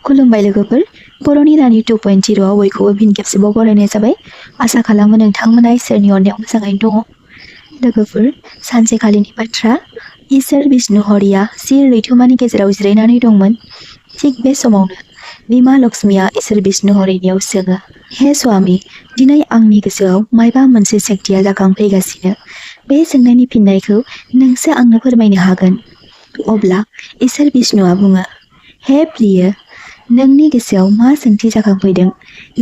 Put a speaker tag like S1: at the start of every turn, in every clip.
S1: खुलुमबाय लोगोफोर बर'नि रानि 2.0 आव बयखौबो फिन खेबसेबाव बरायनाय जाबाय। आसा खालामो नोंथांमोना इसोरनि अननायाव मोजाङैनो दङ। लोगोफोर सानसेखालिनि बाथ्रा इसोर बिष्णु हरिया सिर लैथोमानि गेजेराव जिरायनानै दंमोन। थिग बे समावनो बिमा लक्ष्मीया इसोर बिष्णु हरिनियाव सोङो, हे स्वामी, दिनै आंनि गोसोआव मायबा मोनसे सोंथिया जाखांफैगासिनो। बे सोंनायनि फिननायखौ नोंसो आंनो फोरमायनो हागोन। अब्ला इसोर बिष्णुआ बुङो, हे प्रिय, नोंनि गोसोआव मा सोंथि जाखांफैदों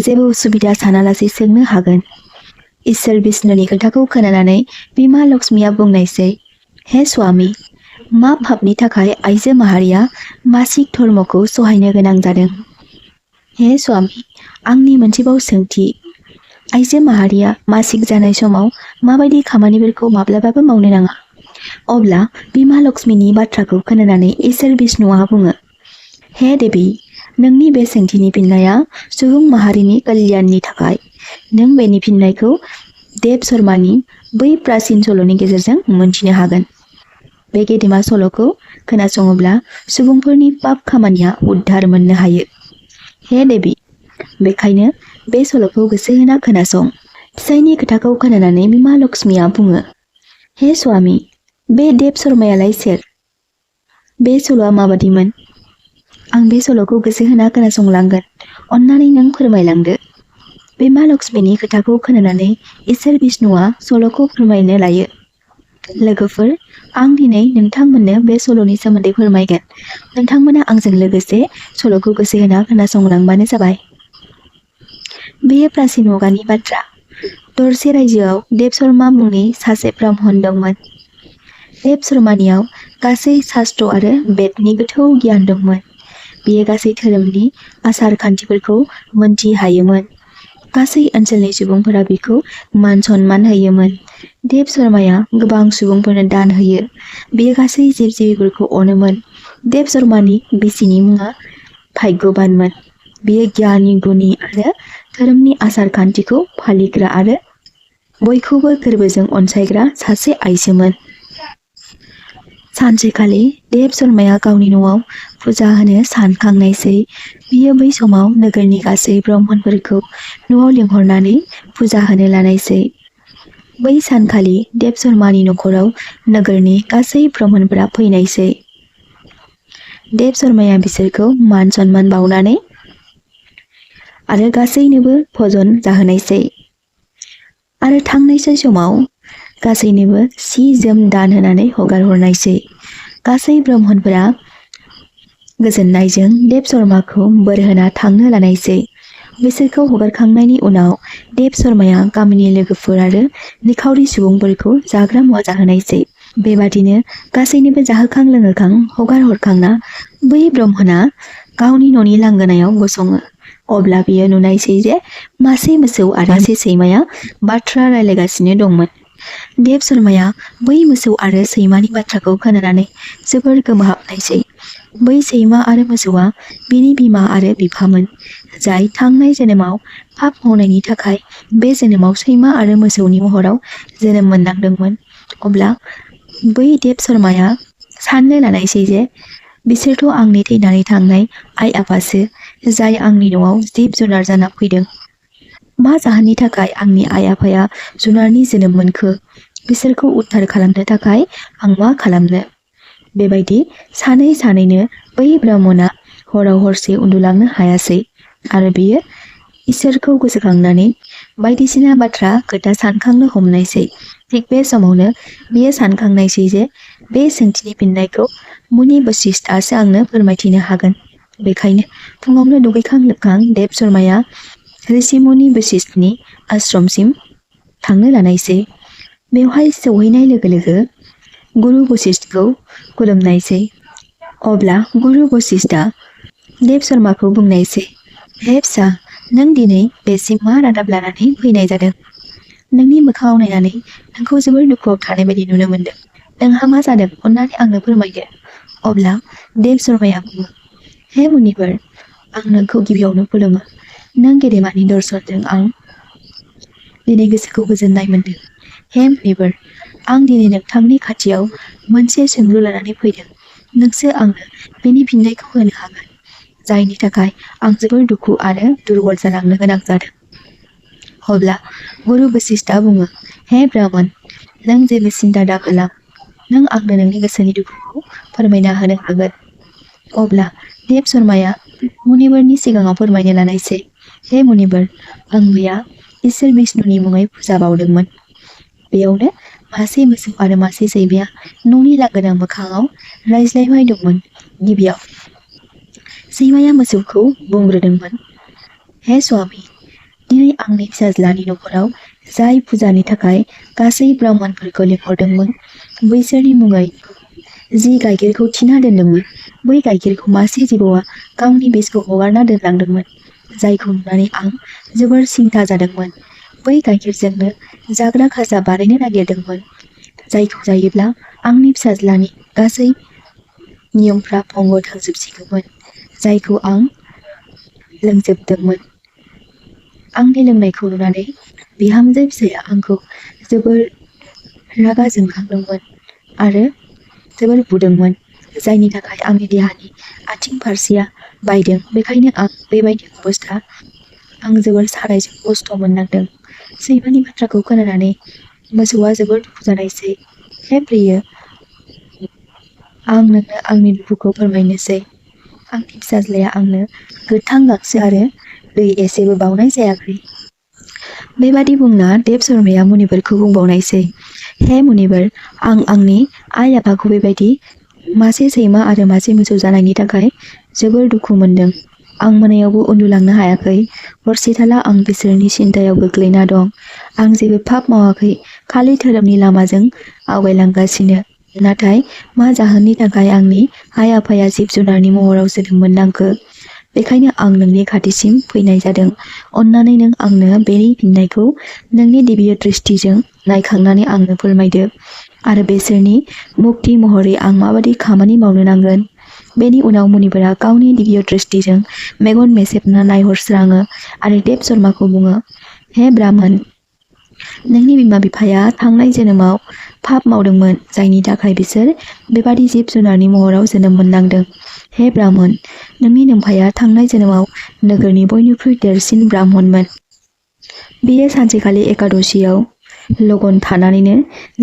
S1: जेबो उसुबिदा सानालासे सोंनो हागोन। इसोर बिष्णुनि खोथाखौ खोनानानै बिमा लक्ष्मीया बुंनायसै, हे स्वामी, मा पापनि थाखाय आइजो माहारिया मासिक धर्मखौ सहायनो गोनां जादों? हे स्वामी, आंनि मोनसेबाव सोंथि, आइजो माहारिया मासिक जानाय समाव माबायदि खामानिफोरखौ माब्लाबाबो मावनो नाङा? अब्ला बिमा लक्ष्मीनि बाथ्राखौ खोनानानै इसोर बिष्णुआ बुङो, हे देबी, नोंनि बे सोंथिनि फिननाया सुबुं माहारिनि कल्याणनि थाखाय। नों बेनि फिननायखौ देब शर्मानि बै प्राचीन सल'नि गेजेरजों मोनथिनो हागोन। बे गेदेमा सल'खौ खोनासङोब्ला सुबुंफोरनि पाप खामानिया उद्धार मोननो हायो। हे देबी, बेखायनो बे सल'खौ गोसो होना खोनासं। फिसायनि खोथाखौ खोनानानै बिमा लक्ष्मीया बुङो, हे स्वामी, बे देब शर्मायालाय सोर? बे सल'आ माबादिमोन? आं बे सल'खौ गोसो होना खोनासंलांगोन। अन्नानै नों फोरमायलांदो। बिमा लक्ष्मीनि खोथाखौ खोनानानै इसोर बिष्णुआ सल'खौ फोरमायनो लायो। लोगोफोर, आं दिनै नोंथांमोननो बे सल'नि सोमोन्दै फोरमायगोन। नोंथांमोना आंजों लोगोसे सल'खौ गोसो होना खोनासंलांबानो जाबाय। बेयो प्राचीन मुगानि बाथ्रा। दरसे रायजोआव देब शर्मा मुंनि सासे ब्राह्मण दंमोन। देब शर्मानियाव गासै शास्त्र आरो बेदनि गोथौ गियान दंमोन। बियो गासै धोरोमनि आसार खान्थिफोरखौ मोनथि हायोमोन। गासै ओनसोलनि सुबुंफोरा बिखौ मान सन्मान होयोमोन। देब शर्माया गोबां सुबुंफोरनो दान होयो। बियो गासै जिब जिबिफोरखौ अनोमोन। देब शर्मानि बिसिनि मुङा भाग्यबानमोन। बियो गियानि, गुनि आरो धोरोमनि आसार खान्थिखौ फालिग्रा आरो बयखौबो गोरबोजों अनसायग्रा सासे आइजोमोन। सानसेखालि देब शर्माया गावनि न'आव फुजा होनो सानखांनायसै। बियो बै समाव नोगोरनि गासै ब्राह्मणफोरखौ न'आव लिंहरनानै फुजा होनो लानायसै। बै सानखालि देब शर्मानि न'खराव नोगोरनि गासै ब्राह्मणफोरा फैनायसै। देब शर्माया बिसोरखौ मान सन्मान बावनानै आरो गासैनोबो भजन जाहोनायसै। आरो थांनायसै समाव गासैनोबो सि जोम दान होनानै हगार हरनायसै। गासै ब्राह्मणफोरा गोजोननायजों देब शर्माखौ बोर होना थांनो लानायसै। बिसोरखौ हगारखांनायनि उनाव देब शर्माया गामिनि लोगोफोर आरो निखावरि सुबुंफोरखौ जाग्रा मुवा जाहोनायसै। बेबादिनो गासैनोबो जाहोखां लोंहोखां हगार हरखांना बै ब्राह्मणा गावनि न'नि लांगोनायाव गसङो। अब्ला बियो नुनायसै जे मासे मोसौ आरो मासे सैमाया बाथ्रा रायलायगासिनो दंमोन। देब शर्माया बै मोसौ आरो सैमानि बाथ्राखौ खोनानानै जोबोर गोमोहाबनायसै। बै सैमा आरो मोसौआ बिनि बिमा आरो बिफामोन, जाय थांनाय जोनोमाव पाप मावनायनि थाखाय बे जोनोमाव सैमा आरो मोसौनि महराव जोनोम मोननांदोंमोन। अब्ला बै देब शर्माया साननो लानायसै जे बिसोरथ' आंनि थैनानै थांनाय आइ आफासो, जाय आंनि न'आव जिब जुनार जाना फैदों। मा जाहोननि थाखाय आंनि आइ आफाया जुनारनि जोनोम मोनखो? बिसोरखौ उद्धार खालामनो थाखाय आं मा खालामनो? बेबायदि सानै सानैनो बै ब्राह्मणा हराव हरसे उन्दुलांनो हायासै आरो बियो इसोरखौ गोसोखांनानै बायदिसिना बाथ्रा खोथा सानखांनो हमनायसै। थिग बे समावनो बियो सानखांनायसै जे बे सोंथिनि फिननायखौ मुनि बशिष्ठआसो आंनो फोरमायथिनो हागोन। बेखायनो फुङावनो दुगैखां लोबखां देब शर्माया ऋषिमुनि बशिष्ठनि आश्रमसिम थांनो लानायसै। बेवहाय सौहैनाय लोगो लोगो गुरु बशिष्ठखौ खुलुमनायसै। अब्ला गुरु बशिष्ठआ देब शर्माखौ बुंनायसै, हे फिसा, नों दिनै बेसिम मा रादाब लानानै फैनाय जादों? नोंनि मोखाङाव नायनानै नोंखौ जोबोर दुखुआव थानाय बायदि नुनो मोनदों। नोंहा मा जादों? अन्नानै आंनो फोरमायदो। अब्ला देब शर्माया बुङो, हे मुनिफोर, आं नोंखौ गिबियावनो खुलुमो। नों गेदेमानि दर्शनजों आं दिनै गोसोखौ गोजोननाय मोनदों। हे मुनिफोर, आं दिनै नोंथांनि खाथियाव मोनसे सोंलु लानानै फैदों। नोंसो आंनो बेनि फिननायखौ होनो हागोन। जायनि थाखाय आं जोबोर दुखु आरो दुर्बल जालांनो गोनां जादों। अब्ला गुरु बशिष्ठआ बुङो, हे ब्राह्मण, नों जेबो सिन्था दाखालाम, नों आंनो नोंनि गोसोनि दुखुखौ फोरमायना होनो हागोन। अब्ला देब शर्माया मुनिवरनि सिगाङाव फोरमायनो लानायसै, हे मुनिवर, आं मैया इसोर बिष्णुनि मुङै फुजा बावदोंमोन। बेयावनो मासे मोसौ आरो मासे सैमाया न'नि लांगोना मोखाङाव रायज्लायबाय दंमोन। गिबियाव सैमाया मोसौखौ बुंग्रोदोंमोन, हे स्वामी, दिनै आंनि फिसाज्लानि न'खराव जाय फुजानि थाखाय गासै ब्राह्मणफोरखौ लिंहरदोंमोन, बैसोरनि मुङै जि गाइखेरखौ थिना दोनदोंमोन, बै गाइखेरखौ मासे जिबौआ गावनि बिसखौ हगारना दोनलांदोंमोन, जायखौ नुनानै आं जोबोर सिन्ता जादोंमोन। बै गाइखेरजोंनो जाग्रा खाजा बानायनो नागिरदोंमोन, जायखौ जायोब्ला आंनि फिसाज्लानि गासै नियमफ्रा भंग थांजोबसिगौमोन, जायखौ आं लोंजोबदोंमोन। आंनि लोंनायखौ नुनानै बिहामजो फिसाया आंखौ जोबोर रागा जोंखांदोंमोन आरो जोबोर बुदोंमोन, जायनि थाखाय आंनि देहानि आथिं फारसेया बायदों। बेखायनो आं बेबायदि अबस्था, आं जोबोर सानायजों खस्थ' मोननांदों। सैमानि बाथ्राखौ खोनानानै मोसौआ जोबोर दुखु जानायसै। हे प्रिय, आं नोंनो आंनि दुखुखौ फोरमायनोसै। आंनि फिसाज्लाया आंनो गोथां गांसो आरो दै एसेबो बावनाय जायाखै। बेबादि बुंना देब शर्माया मुनिवरखौ बुंबावनायसै, हे मुनिवर, आं आंनि आइ आफाखौ बेबायदि मासे सैमा आरो मासे मोसौ जानायनि थाखाय जोबोर दुखु मोनदों। आं मोनायावबो उन्दुलांनो हायाखै। हरसेथाला आं बिसोरनि सिन्तायाव गोग्लैना दं। आं जेबो पाप मावाखै, खालि धोरोमनि लामाजों आवगायलांगासिनो। नाथाय मा जाहोननि थाखाय आंनि आइ आफाया जिब जुनारनि महराव जोनोम मोननांखो? बेखायनो आं नोंनि खाथिसिम फैनाय जादों। अन्नानै नों आंनो बेनि फिननायखौ नोंनि दिव्य दृष्टिजों नायखांनानै आंनो फोरमायदो आरो बेसोरनि मुक्ति महरै आं माबादि खामानि मावनो नांगोन। बेनि उनाव मुनिवरा गावनि दिव्य दृष्टिजों मेगन मेसेबना नायहरस्राङो आरो देब शर्माखौ बुङो, हे ब्राह्मण, नोंनि बिमा बिफाया थांनाय जोनोमाव पाप मावदोंमोन, जायनि थाखाय बिसोर बेबादि जिब जुनारनि महराव जोनोम मोननांदों। हे ब्राह्मण, नोंनि नोमफाया थांनाय जोनोमाव नोगोरनि बयनिख्रुइ देरसिन ब्राह्मणमोन। बियो सानसेखालि एकादशीयाव लगन थानानैनो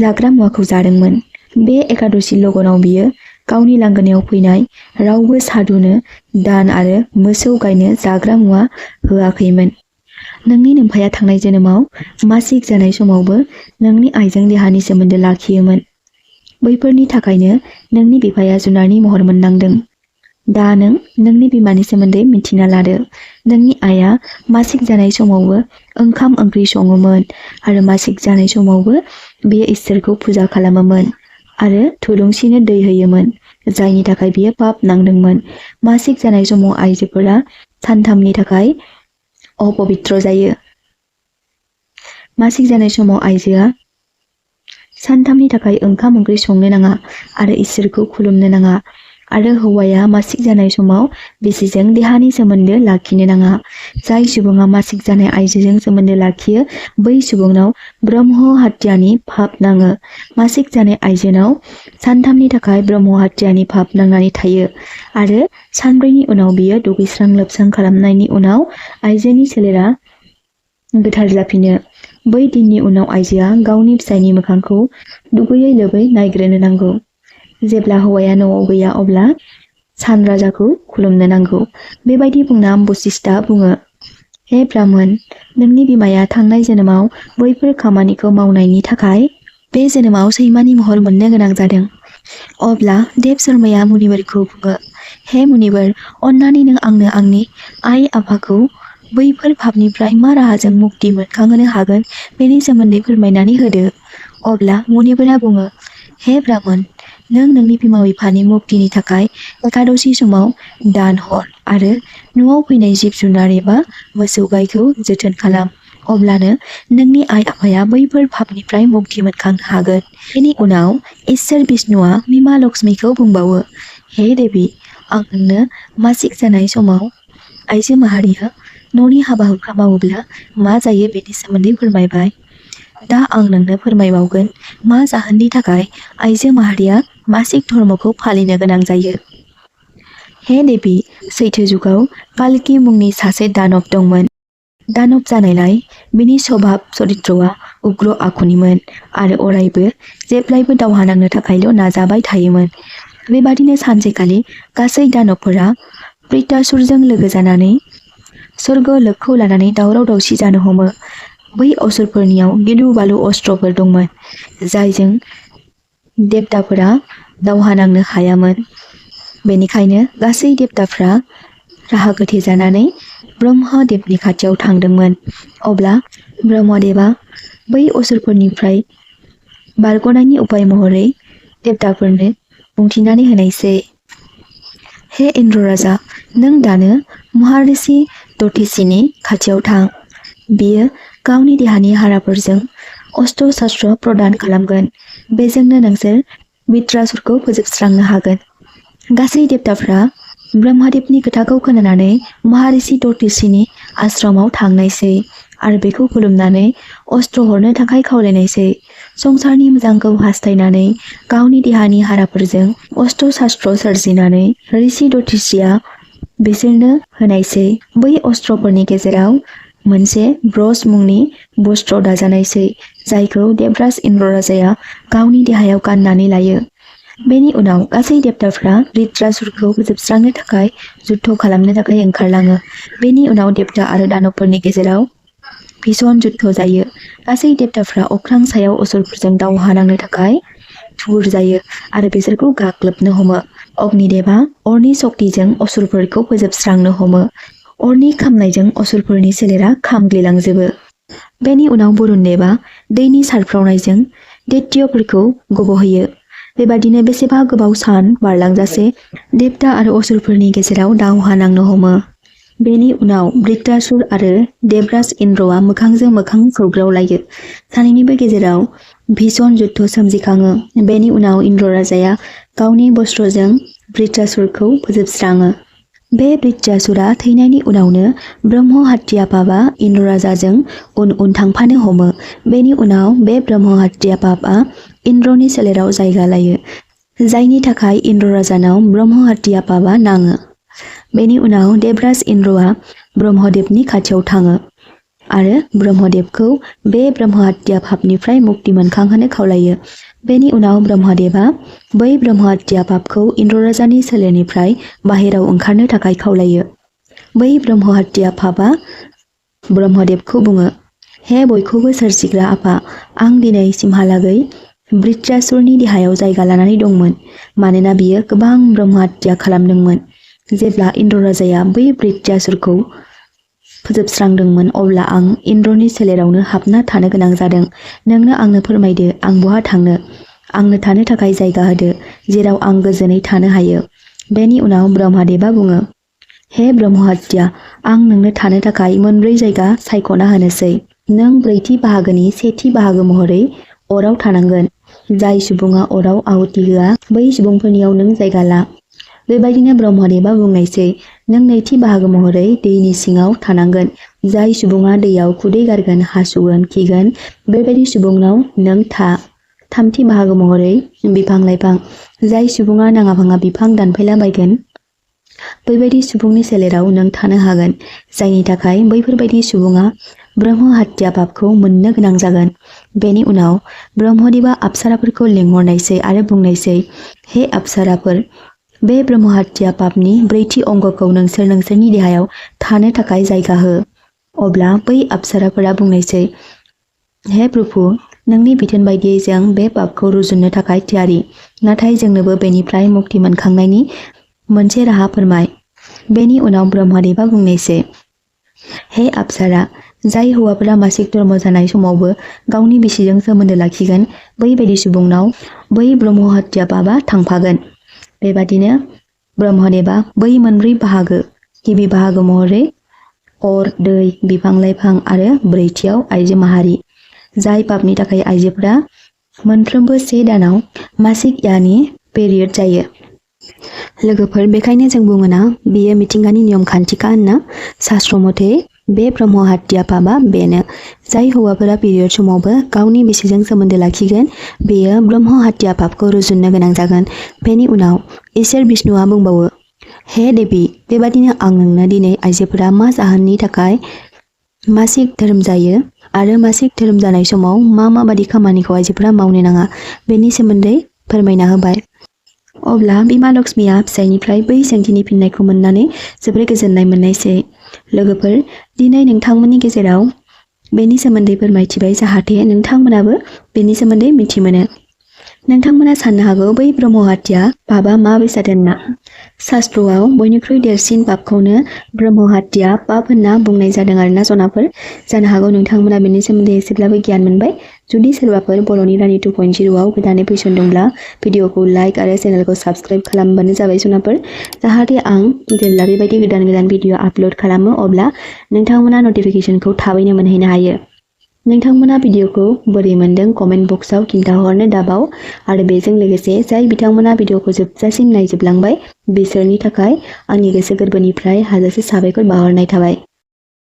S1: जाग्रा मुवाखौ जादोंमोन। बे एकादशी लगनाव बियो गावनि लांगोनायाव फैनाय रावबो साधुनो दान आरो मोसौ गायनो जाग्रा मुवा होआखैमोन। नोंनि नोमफाया थांनाय जोनोमाव मासिक जानाय समावबो नोंनि आइजों देहानि सोमोन्दो लाखियोमोन। बैफोरनि थाखायनो नोंनि बिफाया जुनारनि महर मोननांदों। दा नों नोंनि बिमानि सोमोन्दै मिथिना लादो। नोंनि आइया मासिक जानाय समावबो ओंखाम ओंख्रि सङोमोन आरो मासिक जानाय समावबो बियो इसोरखौ फुजा खालामोमोन आरो थुलुंसिनो दै होयोमोन, जायनि थाखाय बियो पाप नांदोंमोन। मासिक जानाय समाव आइजोफोरा सानथामनि थाखाय अपबित्र जायो। मासिक जानाय समाव आइजोआ सानथामनि थाखाय ओंखाम ओंख्रि संनो नाङा आरो इसोरखौ खुलुमनो नाङा आरो हौवाया मासिक जानाय समाव बिसिजों देहानि सोमोन्दो लाखिनो नाङा। जाय सुबुङा मासिक जानाय आइजोजों सोमोन्दो लाखियो, बै सुबुंनाव ब्रह्म हत्यानि पाप नाङो। मासिक जानाय आइजोनाव सानथामनि थाखाय ब्रह्म हत्यानि पाप नांनानै थायो आरो सानब्रैनि उनाव बियो दुगैस्रां लोबस्रां खालामनायनि उनाव आइजोनि सोलेरा गोथार जाफिनो। बै दिननि उनाव आइजोआ गावनि फिसायनि मोखांखौ दुगैयै लोबै नायग्रोनो नांगौ। जेब्ला हौवाया न'आव गैया अब्ला सानराजाखौ खुलुमनो नांगौ। बेबायदि बुंना बशिष्ठआ बुङो, हे ब्राह्मण, नोंनि बिमाया थांनाय जोनोमाव बैफोर खामानिखौ मावनायनि थाखाय बे जोनोमाव सैमानि महर मोननो गोनां जादों। अब्ला देब शर्माया मुनिवरखौ बुङो, हे मुनिवर, अन्नानै नों आंनो आंनि आइ आफाखौ बैफोर पापनिफ्राय मा राहाजों मुक्ति मोनखांहोनो हागोन बेनि सोमोन्दै फोरमायनानै होदो। अब्ला मुनिवरा बुङो, हे ब्राह्मण, नों नोंनि बिमा बिफानि मुक्तिनि थाखाय एकादशी समाव दान हर आरो न'आव फैनाय जिब जुनार एबा मोसौ गायखौ जोथोन खालाम। अब्लानो नोंनि आइ आफाया बैफोर पापनिफ्राय मुक्ति मोनखांनो हागोन। बेनि उनाव इसोर बिष्णुआ बिमा लक्ष्मीखौ बुंबावो, हे देबि, आं नोंनो मासिक जानाय समाव आइजो माहारिया न'नि हाबा हुखा मावोब्ला मा जायो बेनि सोमोन्दै फोरमायबाय। दा आं नोंनो फोरमायबावगोन मा जाहोननि थाखाय आइजो माहारिया मासिक धर्मखौ फालिनो गोनां जायो। हे देबि सैथो जुगाव कालकी मुंनि सासे दानब दंमोन। दानब जानायलाय बिनि स्वभाब चरित्रआ उग्र आखुनिमोन आरो अरायबो जेब्लायबो दावहा नांनो थाखायल' नाजाबाय थायोमोन। बेबादिनो सानसेखालि गासै दानबफोरा प्रितासुरजों लोगो जानानै स्वर्ग लोकखौ लानानै दावराव दावसि जानो हमो। बै असुरफोरनियाव गिलु बालु अस्त्रफोर दंमोन जायजों देबताफोरा दावहा नांनो हायामोन। बेनिखायनो गासै देबताफ्रा राहा गोथे जानानै ब्रह्मदेबनि खाथियाव थांदोंमोन। अब्ला ब्रह्मदेबा बै असुरफोरनिफ्राय बारग'नायनि उपाय महरै देबताफोरनो बुंथिनानै होनायसै। हे इन्द्र राजा, नों दानो महाऋषि दधीचिनि खाथियाव थां। बियो गावनि देहानि हाराफोरजों अस्त्र शस्त्र प्रदान खालामगोन। बेजोंनो नोंसोर वृत्रासुरखौ फोजोबस्रांनो हागोन। गासै देबताफ्रा ब्रह्मदेबनि खोथाखौ खोनानानै महाऋषि दधीचिनि आश्रमाव थांनायसै आरो बेखौ खुलुमनानै अस्त्र हरनो थाखाय खावलायनायसै। संसारनि मोजांखौ हास्थायनानै गावनि देहानि हाराफोरजों अस्त्र शस्त्र सोरजिनानै ऋषि दधीचिया बिसोरनो होनायसै। बै अस्त्रफोरनि गेजेराव मोनसे ब्रज मुंनि वस्त्र दाजानायसै जायखौ देबराज इन्द्र राजाया गावनि देहायाव गाननानै लायो। बेनि उनाव गासै देबताफ्रा वृत्रासुरखौ फोजोबस्रांनो थाखाय जुद्ध खालामनो थाखाय ओंखारलाङो। बेनि उनाव देबता आरो दानबफोरनि गेजेराव भीषण जुद्ध जायो। गासै देबताफ्रा अख्रां सायाव असुरफोरजों दावहा नांनो थाखाय थुबुर जायो आरो बिसोरखौ गाग्लोबनो हमो। अग्निदेबा अरनि शक्तिजों असुरफोरखौ फोजोबस्रांनो हमो। अरनि खामनायजों असुरफोरनि सोलेरा खामग्लिलांजोबो। बेनि उनाव बरुणदेबा दैनि सारफ्रावनायजों दैत्यफोरखौ गब'होयो। बेबादिनो बेसेबा गोबाव सान बारलांजासे देबता आरो असुरफोरनि गेजेराव दावहा नांनो हमो। बेनि उनाव वृत्रासुर आरो देबराज इन्द्रआ मोखांजों मोखां सौग्रावलायो। सानैनिबो गेजेराव भीषण जुद्ध सोमजिखाङो। बेनि उनाव इन्द्र राजाया गावनि वस्त्रजों वृत्रासुरखौ फोजोबस्राङो। बे वृत्रासुरा थैनायनि उनावनो ब्रह्म हत्या पापआ इन्द्र राजाजों उन उन थांफानो हमो। बेनि उनाव बे ब्रह्म हत्या पापआ इन्द्रनि सोलेराव जायगा लायो, जायनि थाखाय इन्द्र राजानाव ब्रह्म हत्या पापआ नाङो। बेनि उनाव देबराज इन्द्रआ ब्रह्मदेबनि खाथियाव थाङो आरो ब्रह्मदेबखौ बे ब्रह्म हत्या पापनिफ्राय मुक्ति मोनखांहोनो खावलायो। बेनि उनाव ब्रह्मदेबा बै ब्रह्म हत्या पापखौ इन्द्र राजानि सोलेरनिफ्राय बाहेराव ओंखारनो थाखाय खावलायो। बै ब्रह्म हत्या पापआ ब्रह्मदेबखौ बुङो, हे बयखौबो सोरजिग्रा आफा, आं दिनैसिमहालागै वृत्रासुरनि देहायाव जायगा लानानै दंमोन मानोना बियो गोबां ब्रह्म हत्या खालामदोंमोन। जेब्ला इन्द्र राजाया बै वृत्रासुरखौ फोजोबस्रांदोंमोन अब्ला आं इन्द्रनि सोलेरावनो हाबना थानो गोनां जादों। नोंनो आंनो फोरमायदो आं बहा थांनो। आंनो थानो थाखाय जायगा होदो जेराव आं गोजोनै थानो हायो। बेनि उनाव ब्रह्मदेबा बुङो, हे ब्रह्म हत्या, आं नोंनो थानो थाखाय मोनब्रै जायगा सायख'ना होनोसै। नों ब्रैथि बाहागोनि सेथि बाहागो महरै अराव थानांगोन। जाय सुबुङा अराव आहुति होआ बै सुबुंफोरनियाव नों जायगा ला। बेबायदिनो ब्रह्मदेबा बुंनायसै, नों नैथि बाहागो महरै दैनि सिङाव थानांगोन। जाय सुबुङा दैयाव खुदै गारगोन, हासुगोन, खिगोन बेबायदि सुबुंनाव नों था। थामथि बाहागो महरै बिफां लाइफां। जाय सुबुङा नाङा फाङा बिफां दानफायलाबायगोन बैबायदि सुबुंनि सोलेराव नों थानो हागोन, जायनि थाखाय बैफोरबायदि सुबुङा ब्रह्म हत्या पापखौ मोननो गोनां जागोन। बेनि उनाव ब्रह्मदेबा अप्सराफोरखौ लिंहरनायसै आरो बुंनायसै, हे अप्सराफोर, बे ब्रह्म हत्या पापनि ब्रैथि अंगखौ नोंसोर नोंसोरनि देहायाव थानो थाखाय जायगा हो। अब्ला बै अप्सराफोरा बुंनायसै, हे प्रभु, नोंनि बिथोन बायदियै जों बे पापखौ रुजुननो थाखाय थियारि, नाथाय जोंनोबो बेनिफ्राय मुक्ति मोनखांनायनि मोनसे राहा फोरमाय। बेनि उनाव ब्रह्मदेबा बुंनायसै, हे अप्सरा, जाय हौवाफोरा मासिक धर्म जानाय समावबो गावनि बिसिजों सोमोन्दो लाखिगोन बैबायदि सुबुंनाव बै ब्रह्म हत्या पापआ थांफागोन। बेबादिनो ब्रह्मदेबा बै मोनब्रै बाहागो, गिबि बाहागो महरै अर, दै, बिफां लाइफां आरो ब्रैथियाव आइजो माहारि, जाय पापनि थाखाय आइजोफोरा मोनफ्रोमबो 1 दानाव मासिक यानि पेरियड जायो। लोगोफोर, बेखायनो जों बुङोना बेयो मिथिंगानि नियम खान्थिखा होनना। शास्त्र मथे बे ब्रह्म हत्या पापआ बेनो। जाय हौवाफोरा पिरियड समावबो गावनि बिसिजों सोमोन्दो लाखिगोन बेयो ब्रह्म हत्या पापखौ रुजुननो गोनां जागोन। बेनि उनाव इसोर बिष्णुआ बुंबावो, हे देबि, बेबादिनो आं नोंनो दिनै आइजोफोरा मा जाहोननि थाखाय मासिक धोरोम जायो आरो मासिक धोरोम जानाय समाव माबादि खामानिखौ आइजोफोरा मावनो नाङा बेनि सोमोन्दै फोरमायना होबाय। अब्ला बिमा लक्ष्मीया फिसायनिफ्राय बै सोंथिनि फिननायखौ मोननानै जोबोर गोजोननाय मोननायसै। लोगोफोर, दिनै नोंथांमोननि गेजेराव बेनि सोमोन्दै फोरमायथिबाय जाहाथे नोंथांमोनाबो बेनि सोमोन्दै मिथिमोनो। नोंथांमोना साननो हागौ बै ब्रह्म हत्या पापआ मा बेसाद होनना। शास्त्रआव बयनिख्रुइ देरसिन पापखौनो ब्रह्म हत्या पाप होनना बुंनाय जादों आरोना जनाफोर। जानो हागौ नोंथांमोना बेनि सोमोन्दै एसेब्लाबो गियान मोनबाय। जुदि सोरबाफोर बर'नि रानि 2.0 आव गोदानै फैसनदोंब्ला भिडिअखौ लाइक आरो चेनेलखौ साबस्क्राइब खालामबानो जाबाय जनाफोर, जाहाथे आं जेब्ला बेबायदि गोदान भिडिअ आपल'ड खालामो अब्ला नोंथांमोना नटिफिकेसनखौ थाबैनो मोनहैनो हायो। नोंथांमोना भिडिअखौ बोरै मोनदों कमेन्ट बक्सआव खिन्थाहरनो दाबाव आरो बेजों लोगोसे जाय बिथांमोना भिडिअखौ जोबजासिम नायजोबलांबाय बिसोरनि थाखाय आंनि गोसो गोरबोनिफ्राय हाजासे साबायखर बावहरनाय थाबाय।